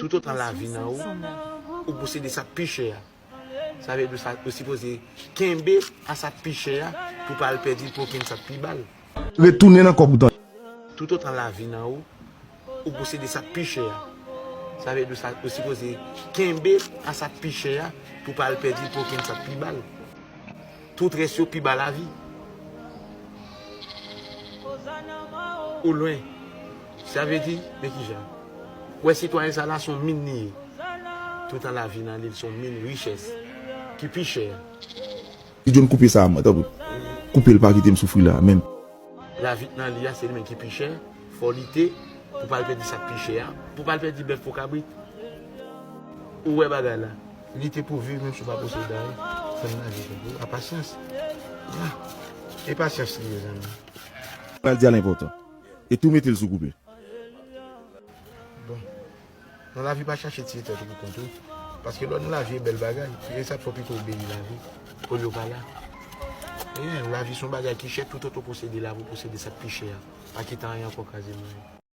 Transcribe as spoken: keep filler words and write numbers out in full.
Toutotan lavi nan ou, ou posede sa k pi chè a. Sa vle di sa, ou sipoze kenbe a sa k pi chè a pou pa al pèdi l pou okenn sa k pi ba l. Retounen nan kòb ou tande. Toutotan lavi nan ou, ou posede sa k pi chè a. Sa vle di sa, ou sipoze kenbe a sa k pi chè a pou pa al pèdi l pou okenn sa k pi ba l. Tout rès yo pi ba lavi. Ou lwen. Sa vle di, men kijan. Ou wè sitwayen sa la se yon min li ye. Toutan lavi nan li, l se yon min richès ki pi chè. Ti John koupe sa a mwen, tanpri. Koupe l, pa kite m soufri la, menm. Lavi nan li a, se li menm ki pi chè. Fò w lite pou pa al pèdi sa k pi chè a. Pou pa al pèdi bèf pou kabrit. Ou wè bagay la. Lite pou viv menm si w pa posede anyen. Fè m lage tanpri. A pasyans. Ah. E pasyans li ye, zanmi. Pral di a l enpòtan. E tou mete l sou koupe. Bon. Nan lavi, pa chache tiye tèt ou pou kont ou. Paske lè w nan lavi, e bèl bagay. E sa k fè w pito obeyi lavi. Olye w pa la. E lavi se yon bagay ki chè, toutotan w posede lavi, w posede sa k pi chè a. Pa kite anyen ankò kraze mwen.